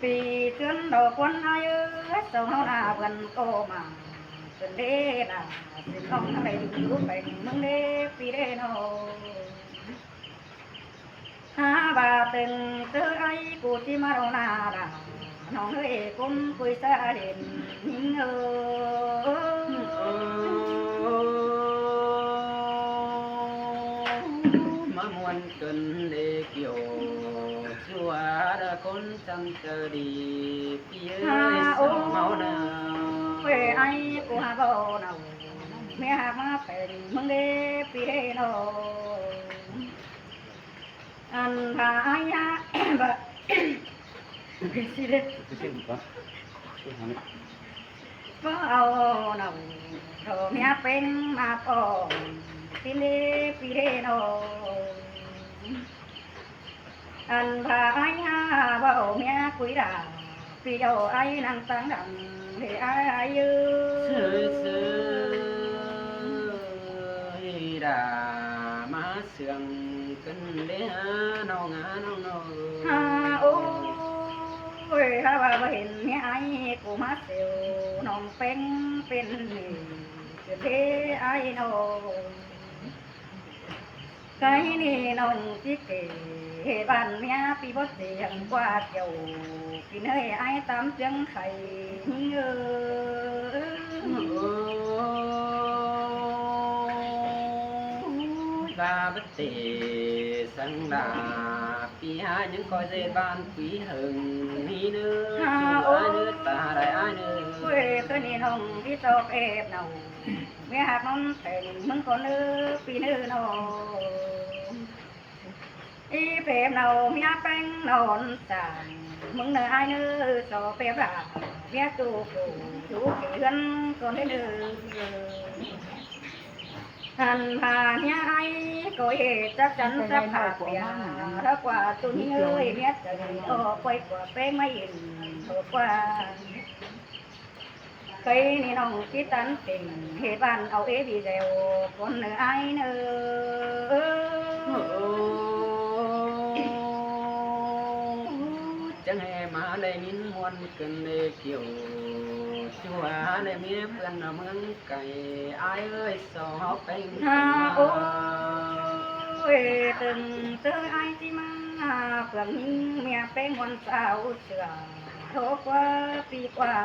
ປີເດືອນດອກຄວັນອາຍເອີຍ ເຈົ້າເຮົາໜ້າເພື່ອນກໍມາເປັນເດລາ ສິນ້ອງທັງຫຼາຍຢູ່ແປງເມືອງເດປີເດນ້ອງ ຫາວ່າເຖິງເຈີອ້າຍກູຊິມາເອົາໜ້າລາ ນ້ອງເອີຍ ຄົນຄຸຍສາເຫັນຍິງເອີຍ ມາມ່ວນ ເກີນເດກ່ຽວ ຊົ່ວດາຄົນຈັນຈະດີ ປີເອີຍ ສອງເຮົານາ ເອີຍ ອ້າຍກູຫາເວົ້ານຳ ເມຍຫາກມາແປງເມືອງເດປີເດນ້ອງ ອັນພາອາຍຫາ ບໍ່ ຊິເດ ບໍ່ເອົານ້ອງ ເທົ່າເມຍແປງມາປ້ອງ ປີເດປີເດນ້ອງ ອັນພາອ້າຍຫາເວົ້າເມຍຄຸຍດາ ປີເຈົ້າອ້າຍນັ່ງຕັ່ງດັງເດອ້າຍເອີຍ ເຊີຍເຊີຍດາ ມາເຊື່ອງກັນເດຫານ້ອງຫານ້ອງນ້ອງ ຫາໂອ້ຍ ຫາວ່າບໍ່ເຫັນເມຍອ້າຍກູມາແຊວ ນ້ອງແປງເປັນເດອ້າຍນ້ອງ ໄກນີ້ນ້ອງຊິເກ ເຮັດບ້ານເມຍປີບໍ່ສຽງກວ່າເຈົ້າ ກິນເອີຍອ້າຍຕາມເຄື່ອງໄຂ່ຍິງເອີຍ ລາບະເຕສັງດາ ປີຫາຍັງກໍເຮັດບ້ານປີເຫິງນີ້ເນີ ຫາ ໂອ້ຍ ຕາໄດ້ອ້າຍເນີ ເອີຍ ຄືນີ້ນ້ອງທີ່ຕອບເອບເນົາ ເມຍຫາກນອນແປງເມືອງກ່ອນເນີ ປີເນີນ້ອງ ອີເປມເນົາເມຍແປງນອນສາງ ເມືອງເນີອ້າຍເນີ ຊໍເປມລາ ເມຍຕູໂກ ຢູ່ເຂດເຮືອນກ່ອນເດີເນີ ຫັ້ນພາເມຍອ້າຍກໍເຮັດຈັກຈັນສະພາບເປຍ ຖ້າກວ່າຕຸນເອີຍ ເມຍເຈົ້ານີ້ອອກໄປກວ່າແປງມາອິນ ໂທດກວ່າ ໄກນີ້ນ້ອງຊິຕັນເປັນເຮັດບ້ານເອົາເອບີແຊວ ຄົນເນີອ້າຍເນີ ຈັ່ງໃຫ້ມາໄດ້ຍິນມ່ວນເກີນເດກ່ຽວ ຊິວ່າໄດ້ເມຍເພື່ອນເມືອງໄກ ອ້າຍເອີຍ ສອງເຮົາແປງຫາ ໂອ້ຍ ເຖິງເຈີອ້າຍຊິມາເພື່ອນຍິງ ເມຍແປງມ່ວນສາວເຊື່ອ ໂທກວ່າປີກວ່າ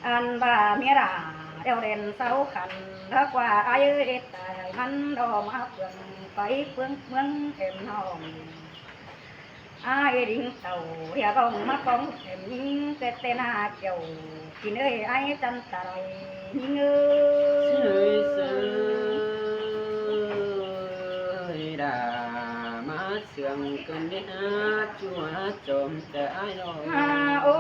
ອັນວ່າເມຍລາແລ້ວແລ່ນເຊົາຂັນ ຖ້າກວ່າອ້າຍເອີຍຕາຍມັນດອມຫາເພື່ອນໄປເມືອງເມືອງແອມນ້ອງ ອ້າຍດິງເຕົ້າ ຮຽກຮ້ອງມາຂອງແອມຍິງ ແຕ່ແຕ່ໜ້າແກ້ວ ກິນເອີຍອ້າຍຈັນຕາໄລຍິງເອີຍ ເຊີຍເຊີຍດາ ມາ ເຊື່ອງກັນເດຫາ ຈູຫາຈອມແຕ່ອ້າຍນ້ອງ ຫາໂອ້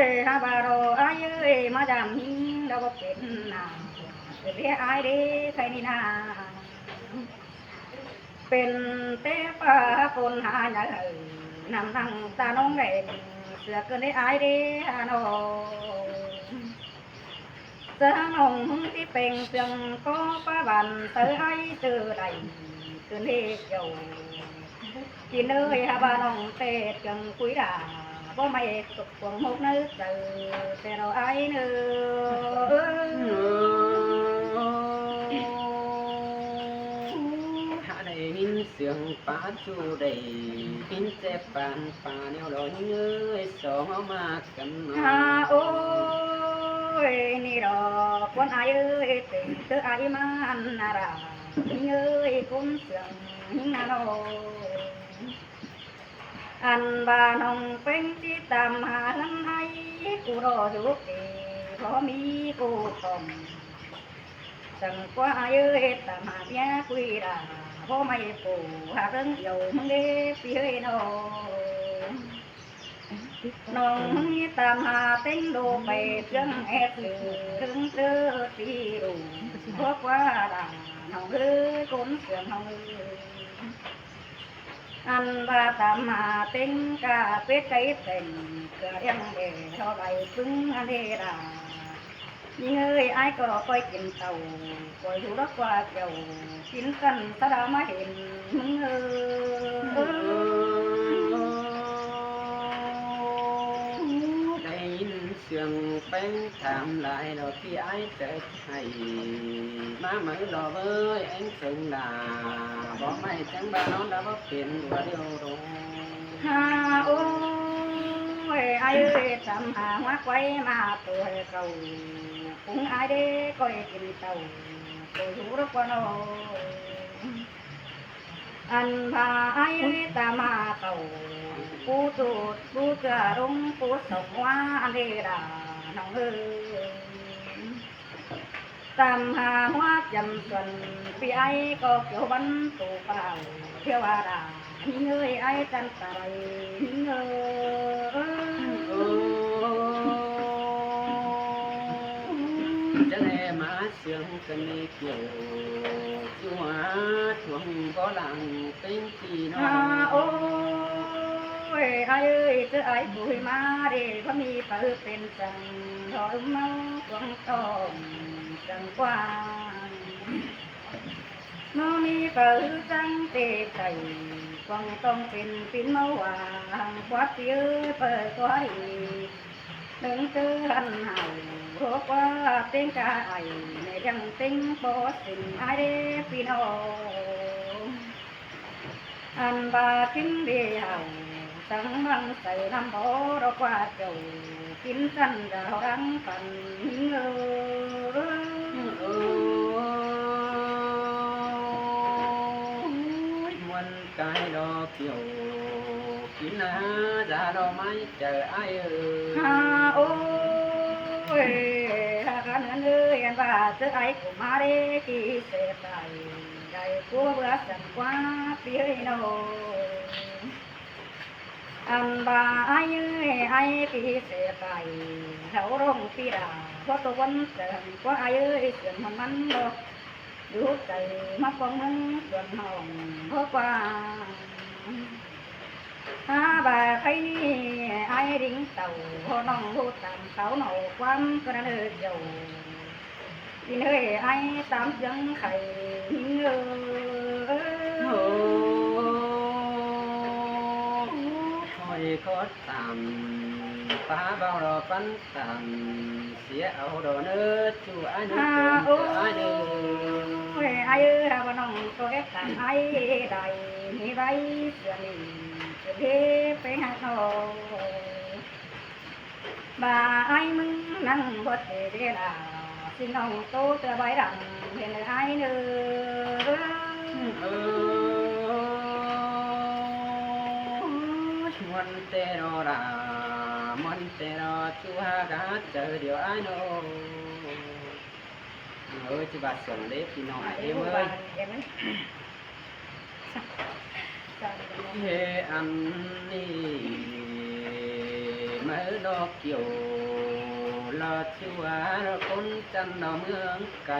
ຍ ຫາບາໂລອ້າຍເອີຍ ມາຢາມຍິງດອກເປັນນາ ເປັນເດອ້າຍເດ ໃຄນີ້ນາ ເປັນແຕ່ຟ້າຝົນຫາໃຫຍ່ ນ້ຳນັ່ງຕານ້ອງແດງ ເຊື່ອກັນເດອ້າຍເດຫານ້ອງ ເສືອນ້ອງມຶງທີ່ເປັງເຊື່ອງກໍປະບານ ເຕີໄອ້ເຕີໄດ້ຄືນເດກ່ຽວ ກິນເອີຍຫາບານ້ອງເຕດເຄື່ອງຄຸຍດາ ບໍ່ໄໝ້ຕົກຂວງໝົກໃນໃຈແຕ່ເນາະອ້າຍເນີ ຫາໄດ້ຍິນສຽງປາຈູ ໄດ້ຍິນແຕ່ປານປາແນວດອກຍິງເອີຍ ສອງເຮົາມາ ຫາໂອ້ຍ ນີ້ດອກຄວັນອ້າຍເອີຍ ເຕັມເຕີອ້າຍມານນາລາ ຍິງເອີຍ ຄົນເຊື່ອງຍິງນານ້ອງ ອັນວ່ານ້ອງເປັງຊິຕາມຫາເຮືອນໃຫ້ ກູລໍຢູ່ເກ ພໍມີກູຂອງ ສັງກວ່າອ້າຍເອີຍ ຕາມຫາເມຍກຸຍດາ ບໍ່ໄໝ້ປູຫາເລື່ອງດຽວ ມຶງເດ ປີເອີຍນ້ອງ ນ້ອງມີຕາມຫາເຕັງໂດໄປເທື່ອງແອດເທີເຖິງເທີຕີດູ ພວກວ່າດານ້ອງເອີຍ ຄົນເຊື່ອງນ້ອງເອີຍ ອັນວ່າຕາມຫາເຕັງກະເປັດໄກ່ແຕ່ງ ກະລ້ຽງແດ່ເທົ່າໃດປຶງອັນເດດາ ຍິງເອີຍ ອ້າຍກໍຄ່ອຍກິນເຕົ້າ ຄ່ອຍຢູ່ດອກກວ່າແກ້ວ ກິນກັນສະດາມາເຫັນມຶງເອີຍ ເລື່ອງແປງຖາມຫຼາຍແລ້ວ ພີ່ອ້າຍຈະໃຫ້ມາໃໝ່ລອເວີຍ ແອງເຖິງລາ ບອກໄມ້ຈັ່ງວ່ານອນລະບໍ່ເປັນຕົວດຽວໂດ. ຫາໂອ້ຍ ອ້າຍເອີຍ ຕຳຫາຫົວຄວາຍມາຕົວເກົ່າ ປຸງອ້າຍເດ້ກ້ອຍກິນເຕົ້າ ໂຕຢູ່ດອກວ່ານ້ອງ ອັນພາອ້າຍຕາມາເຂົ້າ ປູຕູດປູເກືອລົງປູສອງວ່າ ອັນເດດານ້ອງເອີຍ ຕາມຫາຫົວຈຳສ່ວນ ປີອ້າຍກໍກ່ຽວວັນໂຕເປົ່າ ເທວະດາຍິງເອີຍ ອ້າຍຈັນຕະໄລຍິງເອີຍ ເອີ ຈະແລມາເຊື່ອງກັນໃນ ກ່ຽວ ຊິວ່າທວງບໍ່ຫຼັງເປັນທີ່ນອນ ໂອ້ຍ ອ້າຍເອີຍ ເຈີອ້າຍບຸຍມາເດ້ ບໍ່ມີໃຜເປັນຈັ່ງ ດອກເມົາກວາງຕ້ອງຈັ່ງກວ້າງ ບໍ່ມີໃຜຈັ່ງເຕໃສ່ ກວາງຕ້ອງເປັນປິ່ນເມົາຫວ່າງ ກວາດເປີເປີກວ່າດີ ເຖິງເຕີຫັ້ນເຮົາ ໂຮກວ່າເຕັງກາໄອ ແມ່ຍັງເຕັງບໍ່ສິ້ນອາຍເດ້ພີ່ນ້ອງ ອັນວ່າກິນເດເຮົາ ສັງມັງໃສ່ນ້ຳບໍ່ດອກວ່າເຈົ້າ ກິນຊັ້ນດາວດັງປັນເອີ ໂອ້ຍ ມ່ວນກາຍດອກກ່ຽວ ກິນນາຈາດອກໄມ້ ເຈີອ້າຍເອີຍ ຫາໂອ້ຍ ຫາກັນເອີຍ ອັນວ່າເຈີອ້າຍກຸມາເດ້ ທີ່ເສຍໄປ ໄດ້ຜົວເບືອສັນກວ່າປີເອີຍນ້ອງ ອັນວ່າອ້າຍເອີຍ ອ້າຍປີເສຍໄປ ເຮົາຮ້ອງປີດາ ບໍ່ຕົວວັນເຕີນກວ່າອ້າຍເອີຍ ສວນມັນມັນບໍ່ ດູໃຈມາກອງເມືອງສວນຫ້ອງບໍ່ກວ້າງ ຫາວ່າໃຜນີ້ອ້າຍດິງເຕົ້າ ນ້ອງຮູ້ຕາມເຂົາເນາະ ຄວາມກະນະເດີເຈົ້າ ອີເນີຍອ້າຍຕາມເຄື່ອງໄຂຍິງເອີຍ ໂອ້ ຂ້ອຍຂໍຕາມ ປາເບົາດອກປັນ ຕາມເສຍເອົາດອກເນີ ຈູອ້າຍເນີ ຫາໂອ້ຍ ອ້າຍເອີຍ ອ້າຍເອີຍ ຫາວ່ານ້ອງໂຕເອັດຕາມອ້າຍໄດ້ ມີໄວ້ເທື່ອນີ້ ຈະເດໄປຫານ້ອງ ບາອ້າຍມຶງນັ່ງບໍ່ເຕເດລາ ຊິນ້ອງໂຕເທື່ອໃບດຳ ເຫັນອ້າຍເນີ ເອີ ມ່ວນແຕ່ດອກລາ ມ່ວນແຕ່ດອກ ຈູຫາກະເຈີດຽວອ້າຍນ້ອງ ເອີ ຈະບາດສອງເດ້ພີ່ນ້ອງ ເອີ ເອີ ເອີ ເອີ ເຮ ອັນນີ້ ເມີດອກກ່ຽວ ລະຊິວ່າຄົນຈັນດອກເມືອງໄກ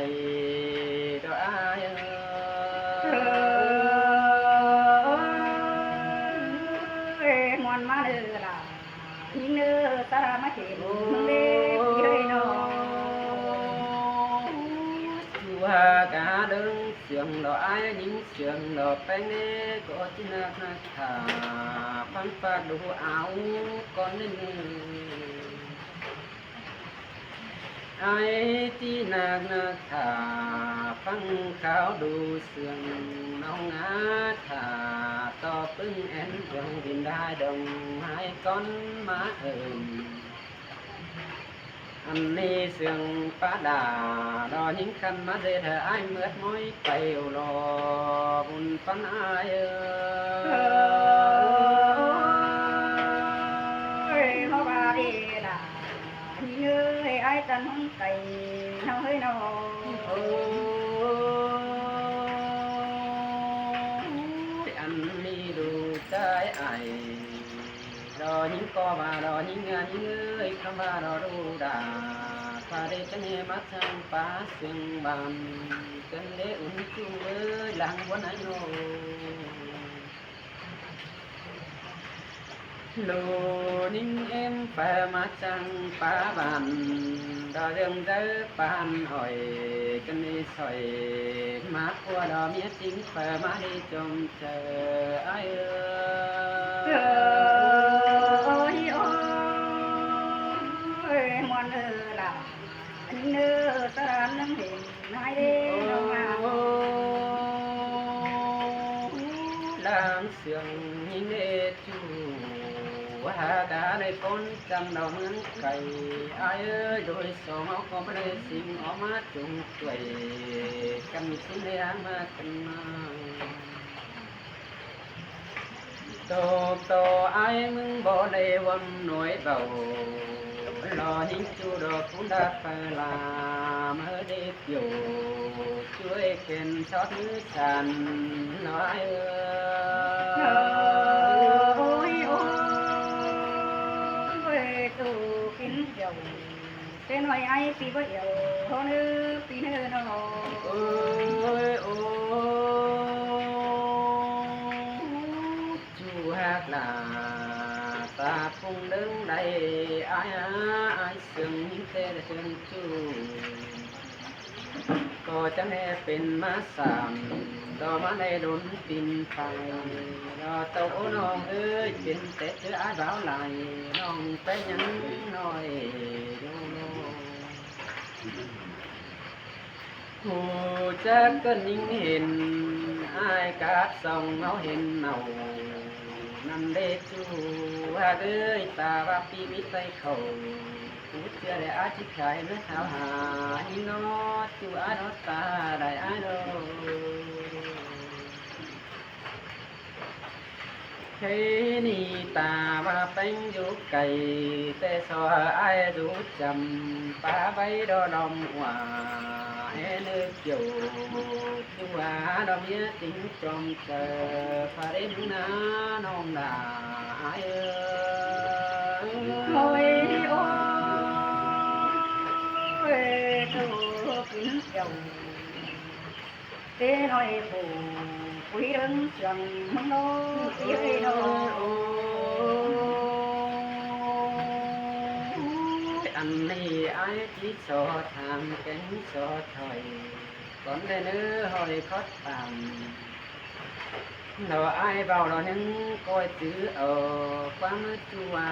ດອກອ້າຍເອີຍ ເອີ ມ່ວນມາເດີລະ ຍິງເດີ ສາລາມາເຫັນເດີ ພີ່ເອີຍນ້ອງ ວ່າກະເດີງ ສຽງດອກອ້າຍຍິງ ສຽງດອກແປ້ງເດ້ ກໍຊິນັກນັກຖ້າ ຟັງປາກດູເອົາກ່ອນເດີ ອ້າຍທີ່ນັກນັກຖ້າ ຟັງຂ່າວດູ ສຽງນ້ອງອາຖ້າ ຕໍ່ປຶ້ງແອນດວງ ດິນດາດອງໄມ້ກ່ອນມາເອີ້ນ ອັນນີ້ເຊື່ອງປາດາ ດອກຍິງຄັນມາເດດ ເຮີອ້າຍເມືອດມ້ອຍໄປລອບຸນປັນອ້າຍເອີຍ ເຮົາວ່າເດດາ ຍິງເອີຍ ອ້າຍຈັນຫົງໄກ ເຮົາເຮີຍນ້ອງ ໂອ້ຍ ອັນນີ້ດູໃຈອ້າຍ ດອກຍິງກໍວ່າດອກຍິງ ຍິງເອີຍ ຄຳວ່າດອກດູດາ ພາເດຈັງເຮມາຊ່າງປາເຊິ່ງບ້ານ ເກີນເດອຸ່ນຈຸເອີຍ ຫຼັງບົນໄອໂນ ໂລນິງເອັມປາມາຈັ່ງປາບານ ດອກເລື່ອງເດີປານອ້ອຍ ກັນນີ້ຊ່ອຍ ມາຜົວດອກເມຍຈິງ ປາມາດີຈົ່ງ ເຈີອ້າຍເອີຍ ໂອ້ຍ ໂອ້ຍ ເນີສະຫຼານນຳເຫັນນາຍເດ້ນ້ອງງາມ ລາງເຊື່ອງຍິງເດຈູ ຫາກາໄດ້ພົ້ນຈຳດອກເມືອງໄກ ອ້າຍເອີຍ ໂດຍສອງເຮົາກໍບໍ່ໄດ້ສິ່ງອອກມາຈົງຊ່ວຍກັນ ມີສິ່ງໃດຫາມາກັນມາ. ໂຕໂຕອ້າຍມຶງບໍ່ໄດ້ຫວັງໜ້ອຍເບົາ ລໍຍິງຈູດອກຄຸນດາໄຟລາ ມາເດດໂຍ ຊ່ວຍເຂັນຊອດມືສັນ ນ້ອຍເອີຍ ໂອ້ຍ ໂອ້ຍ ຕູ້ກິນເຈົ້າ ເປັນຫອຍໄອປີບໍ່ອຽວ ໂທເນີປີເນີນ້ອງ ໂອ້ຍ ໂອ້ ຈູຮັກຫຼ້າ ຕາປຸງເດີງໃດ ອາຍ ອາຍ ອາຍເຊື່ອງຍິງແຕ່ເຊື່ອງຈູ ກໍຈັ່ງແດ່ເປັນມາສາມ ດອກມາໄດ້ດົນປິ່ນໄປ ດອກເຕົ້າ ໂອ້ ນ້ອງເອີຍ ເປັນແຕ່ເຈີອາຍບ່າວຫຼາຍ ນ້ອງເປັນຫຍັງນ້ອຍໂດໂລ ຮູ້ຈັກເກີນຍິງເຫັນ ອາຍກາດສ່ອງເຮົາເຫັນເອົາ ນັ້ນເດຈູ ຫາກເອີຍ ຕາວ່າປີມີໄຕເຂົ້າ ຜູ້ເຈື່ອແລອາຊິຂາຍເນື້ອເທົາຫາ ຍິງເນາະ ຈູອາຍເນາະ ຕາໄດ້ອາຍເນາະ. ເຄນີຕາວ່າແປ້ງຢູ່ໄກ ແຕ່ຊໍອ້າຍຢູ່ຈຳ ປາໄວ້ດອດອມວ່າ ແອເນີກໂຍ ຈູຫາດອກເມຍຈິງຈອມເຈີ ພາເດມນານ້ອງດາອ້າຍເອີຍ ໂອ້ຍ ໂອ້ຍ ໂຕກິນເຈົ້າ ເຕນ້ອຍຜູ້ ຜູ້ເຖິງເຊື່ອງເມືອງໂລ ເອີຍໂລ ອັນນີ້ອ້າຍຊິຂໍຖາມແກງຂໍຖອຍ ກ່ອນແລເນີ ຫ້ອຍຄອດຕາມ ດອກອ້າຍເວົ້າດອກໜຶ່ງ ກ້ອຍຈື່ເອົາຄວາມຈື່ວ່າ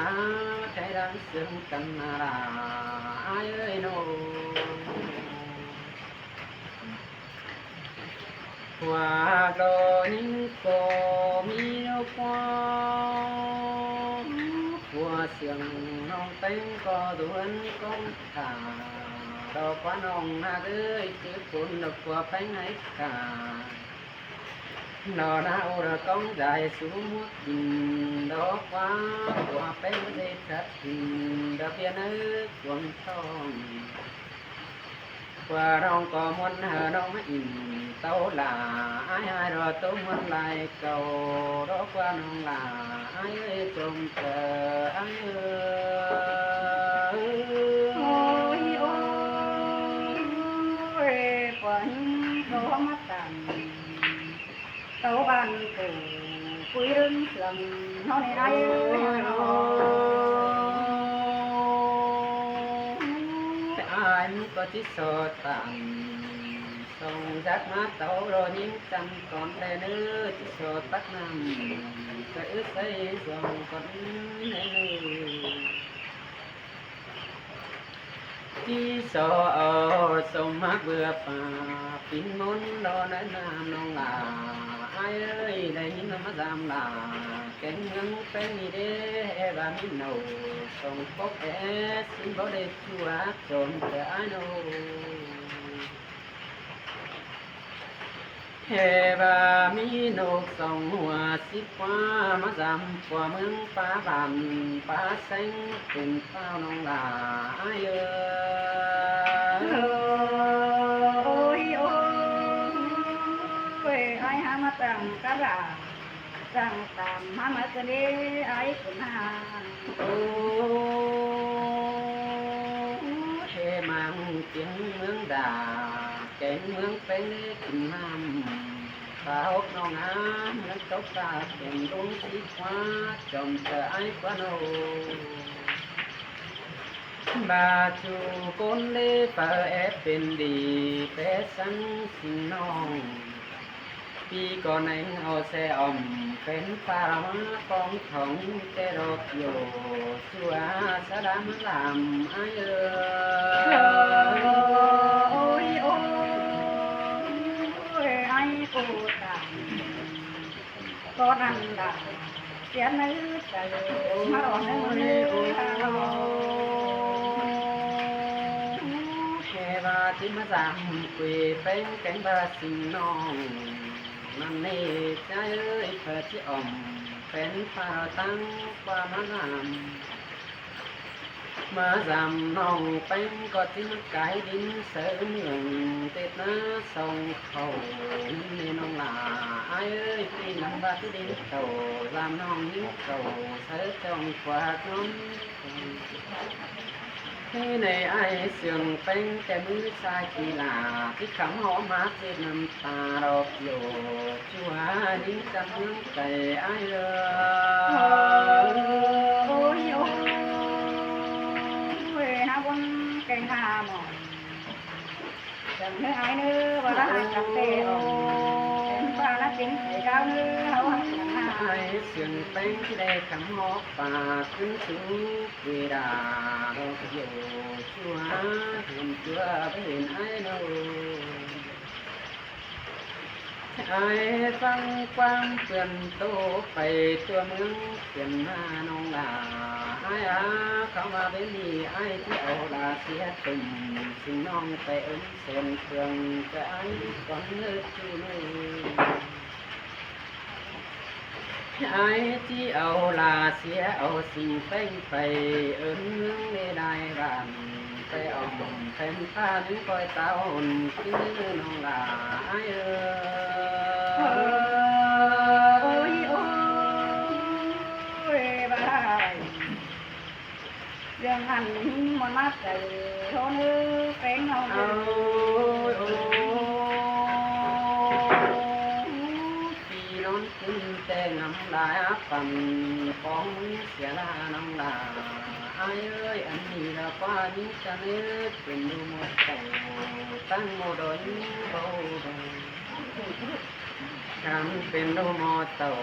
ໃຈລາງເຊື່ອງກັນນາລາ ອ້າຍເອີຍໂນ ພວກດອກຍິງກໍມີນອກຄວາມ ພວກເຊື່ອງນ້ອງແປ້ງກໍດວນກ້ອງຂາ ດອກຄວານ້ອງນາເອີຍ ຈື່ຄົນດອກຄວາແປ້ງໃຫ້ຂາ ດອກນາໂອດອກກ້ອງໃຈສູໝວກກິນ ດອກຄວາ ຄວາແປ້ງເດດຄັດກິນ ດອກເບຍເນີກວງທອງ ຄວານ້ອງກໍມ່ວນເຮີນ້ອງມາອິນເຕົ້າຫຼ້າ ອ້າຍອ້າຍດອກໂຕມ່ວນຫຼາຍເກົ່າ ດອກຄວານ້ອງຫຼ້າ ອ້າຍເອີຍ ຈົ່ງເຈີ ອ້າຍເອີຍ ໂອ້ຍ ໂອ້ຍ ຄວາມກໍມາຕັ້ງ ເຕົ້າບ້ານໂຕ ປຸຍເລື່ອງເຊື່ອງເຮົາໃນອ້າຍເອີຍ ອ້າຍກໍຊິສໍຕາມ ສົ່ງຈັກມາເຕົ້າລໍຍິງຈັນກ່ອນແລເນີ ຊິສໍຕັກນ້ຳ ໃສ່ອຶດໃສ່ສອງກ່ອນແລເນີ. ຈີ່ຊໍເອົາສົ້ມໝາກເບືອປ່າ ປິ່ນມົນລໍໃນນ້ຳນ້ອງຫຼ້າ ອ້າຍເອີຍ ໄດ້ຍິນມາສາມຫຼ້າ ແກງເມືອງແປ້ງນີ້ເດ້ ແອບວ່າມີເນົ່າ ສອງປົກແອ ຊິບໍ່ໄດ້ຊົ່ວ ໂຈນເດີອ້າຍໂນ. ແຕ່ວ່າມີນົກສອງຫົວ ສິບຫົວມາສາມຂົວ ເມືອງປ່າບ້ານປ່າແຊງ ເປັນຟ້າວນ້ອງຫຼ້າອ້າຍເອີຍ ໂອ້ຍ ໂອ້ຍ ອ້າຍຫາມາຕັ້ງກະລາ ສ້າງຕາມມາເມີດເດີອ້າຍຄຸນນາ ໂອ້ ເທມັງຈຽງເມືອງດາ ແກງເມືອງແປ້ງເດ້ກິນນ້ຳ ປາຫົກໜອງອາ ເມືອງຕົກຕາເປັນລຸງສີຟ້າ ຈອມເຈີອ້າຍຄວັນໂອ ບາຈູກົນເດ້ປາແອບເປັນດີ ແປສັນສິງນ້ອງ ປີກ່ອນໃນເຮົາແຊອ່ອມ ເປັນປາລະມາຂອງເຂົາ ມີແຕ່ດອກໂຢ ຊົ່ວສະດາມລາມອ້າຍເອີຍ. ໂອ້ຍ ໂອ້ຍ ອ້າຍໂກຕາຍ ກໍນັ້ນລະ ສຽໃນໃຈ ມາອອກໃນມື້ນີ້ ແຄ່ວ່າຊິມາສາມກຸຍ ແປ້ງແກງບາຊິງນ້ອງ ນັ້ນເນ ໃຈເອີຍ ເພິ່ນຊິອ່ອມ ເປັນປາລະຕັງກວ່າມາລາມ ມາສາມນ້ອງແປ້ງກໍຊິມາກາຍດິນເສີເມືອງ ເຕັດນາສອງເຂົ້າ ນີ້ນ້ອງຫຼ້າ ອ້າຍເອີຍ ປີນຳບາດດິນເຂົ້າ ສາມນ້ອງຍິງເຂົ້າ ເສີຈ້ອງກວ່ານ້ອງ ນີ້ໃນອ້າຍເຊື່ອງແປ້ງ ແຕ່ມື້ຊາຍກີລາ ທີ່ຄຳຫອມມາເຈັບນ້ຳ ຕາດອກໂຢ ຊົ່ວຍິງຈັນເມືອງໄກອ້າຍເອີຍ. ໂອ້ຍ ໂອ້ຍ ຫາບົນແກງຫາໝໍ ຈັງເນີອ້າຍເນີ ວ່າລະຫາກກັບແຕ່ອອກ ແຕ່ນວ່າລະເປັນໄປດາວເນີ ເຮົາຮັກກັນນາ ອ້າຍເຊື່ອງແປ້ງ ທີ່ໄດ້ຄຳຫອມປາກຂຶ້ນສູ່ເວດາ ດອກໂຢ ຊົ່ວເຫັນຕົວບໍ່ເຫັນອ້າຍເນີ. ອ້າຍຟັງຄວາມເປື້ອນໂຕ ໄປຕົວເມືອງເປື້ອນມານ້ອງຫຼ້າ ອ້າຍອາ ຄຳວ່າເປັນນີ້ ອ້າຍຊິເອົາລາເສຍຕຸ່ມ ຊິງນ້ອງໄປເອີ້ນເຊີນເຄື່ອງ ຈະອ້າຍກ່ອນເລີກຢູ່ເລີຍ. ອ້າຍຊິເອົາລາເສຍເອົາສິ່ງແປ້ງໄປເອີ້ນເມືອງໃນນາຍບ້ານ ໄປອ້ອມແຜ່ນຟ້າໜຶ່ງຄອຍຕາຫົນຄືນ້ອງຫຼ້າອ້າຍເອີຍ. ໂອ້ຍ ໂອ້ຍ ບາຍ ເລື່ອງອັນນີ້ມັນມາໃຈ ໂທເນີແປ້ງນ້ອງເອີຍ. ໂອ້ຍ ໂອ້ຍ ປີນອນຄືນແຕ່ງນ້ຳລາຍປັນ ປອງເສຍລານ້ອງຫຼ້າອ້າຍເອີຍ. ອັນນີ້ລະກວ່າຍິງຈະເນີ ເປັນດູໝົດເຕົາ ຕັ້ງໝໍ້ດອຍເບົາດອຍ ການເປັນໂລໝໍເຕົ້າ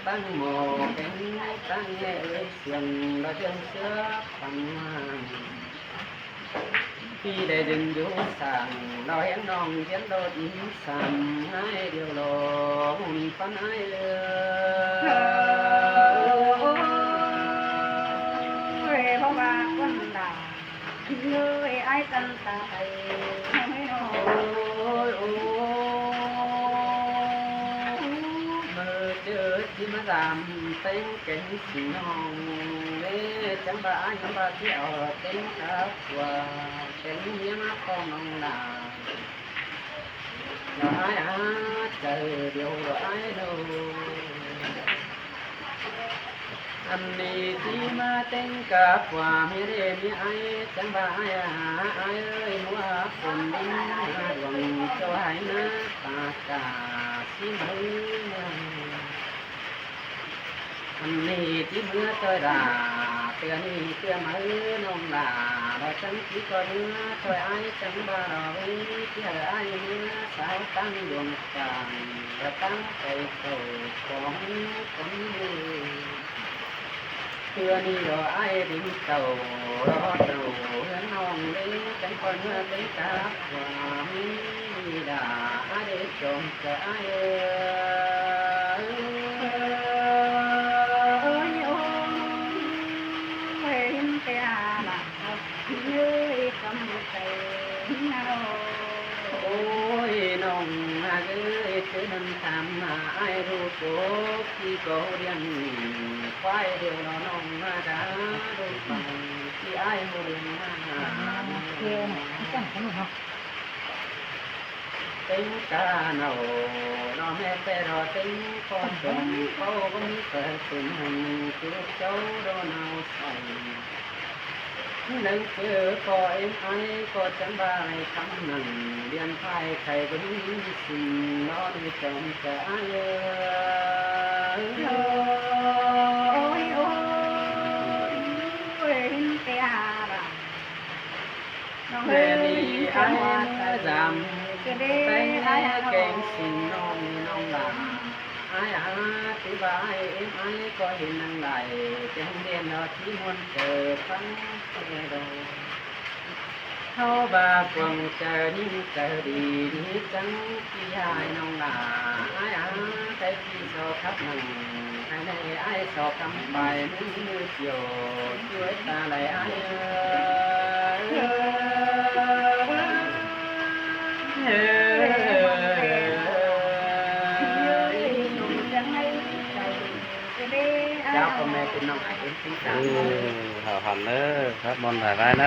ຕັ້ງໝໍເປັນຕັ້ງແມ່ເອີຍ ສຽງລະເດືອງເສືອປັນຫວ່າງ ທີ່ໄດ້ດຶງດູດສ້າງ ລາວແຮງນ້ອງຮຽນໂລດອີສານ ໃຫ້ດຽວລໍຮຸ່ນຝັນອ້າຍເອີຍ. ເອີຍ ເພາະວ່າຄົນລາວ ເອີຍ ອ້າຍຕັນຕາໄອ ໂອ້ຍ ໂອ້ຍ ໂອ້ຍ ເມື່ອເຈີທີ່ມາດາມແຕ່ງແກງຊິນ້ອງເດ້ ຈັ່ງວ່າອ້າຍນຳວ່າຊິເອົາແຕ່ງກັບວ່າແຕ່ງເມຍມາພ້ອມນ້ອງຫຼ້າ ລະອ້າຍຫາໃຈດຽວລະອ້າຍໂດ. ອັນນີ້ທີ່ມາແຕ່ງກັບວ່າມີເດມີໄອ ຈັ່ງວ່າອ້າຍຫາອ້າຍເອີຍ ຫົວຝົນດິນຫາດວງ ເຈົ້າໃຫ້ໜ້າຕາກາຊິເມືອງ. ອັນນີ້ທີ່ເມືອຊ່ອຍຫຼ້າ ເທື່ອນີ້ເທື່ອມາເອີນ້ອງຫຼ້າ ວ່າຈັ່ງຊິກໍເມືອຊ່ອຍອ້າຍ ຈັ່ງວ່າລະເວີຍ ທີ່ໃຫ້ອ້າຍເມືອສາວຕັ້ງດວງກາງ ລະຕັ້ງໄປເຂົ້າຂອງຄົນເດີ. ເທື່ອນີ້ລະອ້າຍດິນເຕົາ ລະເຕົາເຮືອນນ້ອງເດ້ ຈັ່ງຄ່ອຍເມືອເປັນກາບ ຄວາມນີ້ລະອ້າຍໄດ້ຈອມຈະອ້າຍເອີຍ. ໂອ້ຍ ໂອ້ຍ ເຫັນແຕ່ອາລະ ເອີຍ ກຳໄກເຮົາ. ໂອ້ຍ ນ້ອງຫາກເອີຍ ເຈີນັ້ນຖາມຫາອ້າຍ ລູກໂກທີ່ກໍລ້ຽງຄວາຍດຽວລະ ນ້ອງຫາກາລູກໃໝ່ທີ່ອ້າຍບໍ່ລ້ຽງມາ. ເປັນກາເນົາ ນ້ອງແມ່ແຕ່ລໍເຕັງ ພໍສົມເຂົາບໍ່ມີແຟນເປັນຫຍັງ ຄືເຈົ້າດອນເອົາໃສ່ ໜັງເຈີກໍເອັນໄອ ກໍຈັ່ງບາຍຄຳນັ້ນ ວຽນພາຍໄຂ້ກໍມີສິນ ນອນໃນຈອມຈະອ້າຍເອີຍ. ໂອ້ຍ ໂອ້ຍ ເຫັນແຕ່ອາລະ ນ້ອງເອີຍ ແມ່ນີ້ອ້າຍເມືອຈຳ ແຕ່ງແກງສິງນ້ອງນີ້ນ້ອງຫຼ້າ ອ້າຍອາ ຖືວ່າອ້າຍເອັມອ້າຍກໍເຫັນນາງຫຼ້າ ແຕ່ງເດັ່ນເອົາທີ່ມ່ວນເກີດຟັງແຕ່ດອກ ເຮົາວ່າພວງໃຈຍິງໃຈດີ ນີ້ຈັ່ງທີ່ອ້າຍນ້ອງຫຼ້າ ອ້າຍອາ ໃຜທີ່ຊອກຮັກນັ້ນ ໃຫ້ແນ່ອ້າຍຊອກຄຳໄປ ມື້ດຽວ ຊ່ວຍຕາໄຫຼອ້າຍເອີຍ. ເຈົ້າ ພໍ່ແມ່ພີ່ນ້ອງອ້າຍເອັມຊີສາມ ເອີ ເຂົ້າພັນເດີ ພັກຜ່ອນຫຼາຍໆນະ.